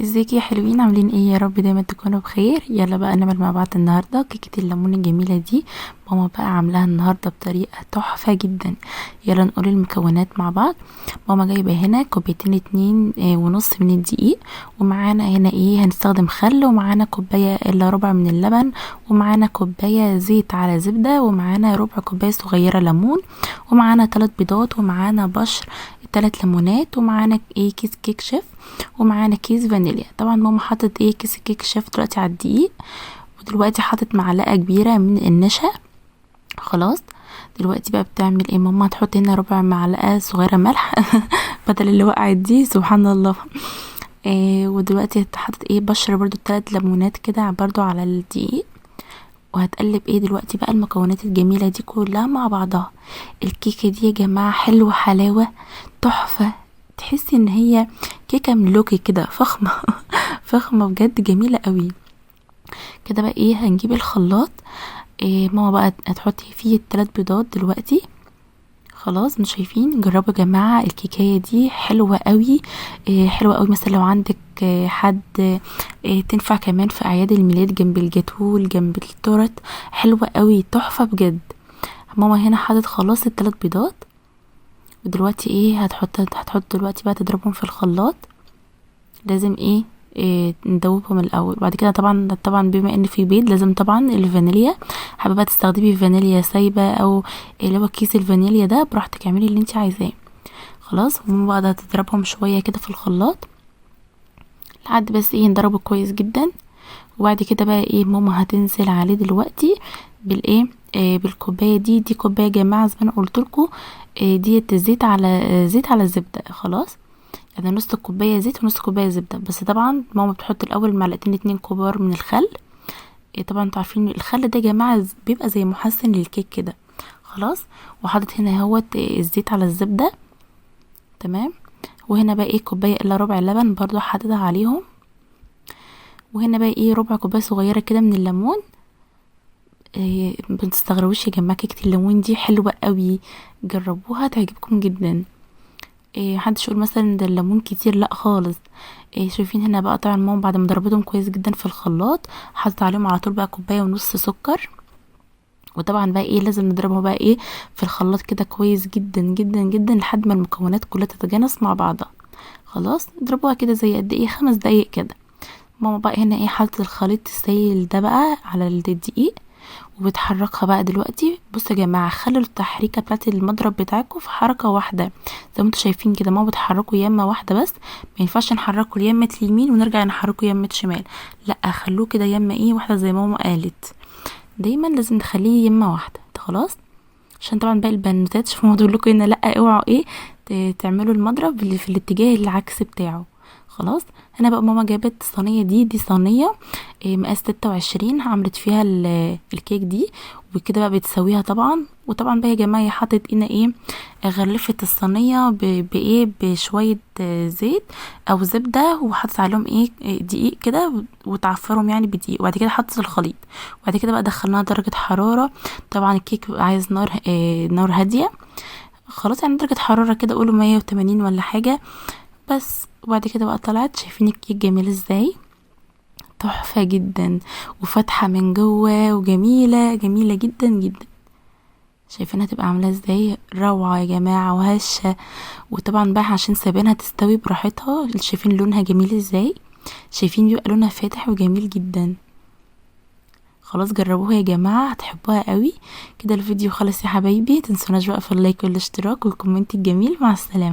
ازيك يا حلوين؟ عاملين ايه؟ يا رب دايما تكونوا بخير. يلا بقى نعمل مع بعض النهارده كيكة الليمون الجميلة دي. ماما بقى عاملاها النهارده بطريقة تحفة جدا. يلا نقول المكونات مع بعض. ماما جايبه هنا كوبايتين 2.5 من الدقيق، ومعانا هنا ايه هنستخدم خل، ومعانا كوباية الا ربع من اللبن، ومعانا كوباية زيت على زبدة، ومعانا ربع كوباية صغيرة ليمون، ومعانا 3 بيضات، ومعانا بشر 3 ليمونات، ومعانا ايه كيس كيك شيف، ومعانا كيس فانيليا. طبعا ماما حاطت ايه كيس كيك شيف دلوقتي على الدقيق، ودلوقتي حاطت معلقه كبيرة من النشا. خلاص دلوقتي بقى بتعمل ايه ماما؟ هتحط هنا ربع معلقه صغيرة ملح بدل اللي وقعت دي، سبحان الله. إيه ودلوقتي حاطت ايه بشر برضو 3 ليمونات كده برضو على الدقيق، وهتقلب ايه دلوقتي بقى المكونات الجميلة دي كلها مع بعضها. الكيكه دي يا جماعة حلوة حلاوة تحفة، تحسي ان هي كيكة ملوكي كده فخمة فخمة بجد، جميلة قوي كده. بقى ايه هنجيب الخلاط، إيه ماما بقى هتحطي فيه 3 بيضات دلوقتي. خلاص مش شايفين؟ جربوا يا جماعة الكيكايه دي حلوة قوي، إيه حلوة قوي. مثلا لو عندك حد، إيه تنفع كمان في اعياد الميلاد جنب الجاتوه جنب التورت، حلوة قوي تحفة بجد. ماما هنا حاطت خلاص 3 بيضات، ودلوقتي ايه هتحط دلوقتي بقى تضربهم في الخلاط. لازم ايه ندوبهم الاول، وبعد كده طبعا بما ان في بيض لازم طبعا الفانيليا. حابة بقى تستخدمي فانيليا سايبه او اللي هو كيس الفانيليا ده براحتك، اعملي اللي انت عايزاه. خلاص وماما بقى هتضربهم شوية كده في الخلاط لحد بس ايه ينضربوا كويس جدا. وبعد كده بقى ايه ماما هتنزل عليه دلوقتي بالايه بالكوبايه دي كوباية يا جماعة زي ما انا قلت لكم، ديت الزيت على زيت على الزبدة. خلاص يعني نص كوباية زيت ونص كوباية زبدة. بس طبعا ماما بتحط الاول معلقتين 2 كبار من الخل. طبعا انتوا عارفين الخل ده يا جماعة بيبقى زي محسن للكيك كده. خلاص وحاطط هنا اهوت الزيت على الزبدة، تمام. وهنا بقى ايه كوباية الا ربع لبن برضو حاططها عليهم. وهنا بقى ايه ربع كوباية صغيرة كده من الليمون. إيه ما تستغربوش يا جماعة كيكة الليمون دي حلوة قوي، جربوها تعجبكم جدا. إيه محدش يقول مثلا ده الليمون كتير، لا خالص. إيه شايفين هنا بقى طبعا ماما بعد ما ضربتهم كويس جدا في الخلاط حطت عليهم على طول بقى 1.5 كوباية سكر. وطبعا بقى ايه لازم نضربها بقى ايه في الخلاط كده كويس جدا جدا جدا لحد ما المكونات كلها تتجانس مع بعضها. خلاص اضربوها كده زي قد ايه 5 دقايق كده. ماما بقى هنا ايه حاطه الخليط السايل ده بقى على الدقيق وبتحركها بقى دلوقتي. بصوا يا جماعة خلوا التحريكه بتاعت المضرب بتاعكم في حركة واحدة زي ما انتوا شايفين كده. ماما بتحركوا يمه واحدة بس، ما ينفعش نحركه اليمه اليمين ونرجع نحركه يمه شمال، لا خلوه كده يمه ايه واحدة زي ماما قالت، دايما لازم نخليه يمه واحدة. خلاص عشان طبعا باقي البنوتات شوفوا ماما تقول لكم هنا لا اوعوا ايه تعملوا المضرب اللي في الاتجاه العكس بتاعه. خلاص هنا بقى ماما جابت الصينية دي صينية مقاس 26 عملت فيها الكيك دي وكده بقى بتسويها طبعا. وطبعا بقى يا جماعة هي حاطت هنا ايه غلفت الصينية بايه بشوية زيت او زبدة، وحطت عليهم ايه دقيق كده وتعفرهم يعني بدقيق، وبعد كده حطت الخليط. وبعد كده بقى دخلناها درجه حرارة، طبعا الكيك بيبقى عايز نار هادية. خلاص يعني درجه حرارة كده قولوا 180 ولا حاجة بس. وبعد كده بقى طلعت شايفين الكيك جميل ازاي، تحفة جدا وفاتحة من جوه وجميلة جميلة جدا جدا. شايفينها تبقى عاملة ازاي، روعة يا جماعة وهشة. وطبعا بقى عشان سايبينها تستوي براحتها، شايفين لونها جميل ازاي، شايفين بيبقى لونها فاتح وجميل جدا. خلاص جربوها يا جماعة هتحبوها قوي كده. الفيديو خلص يا حبايبي، متنسوناش بقى في ال like والاشتراك وال comment الجميل. مع السلامة.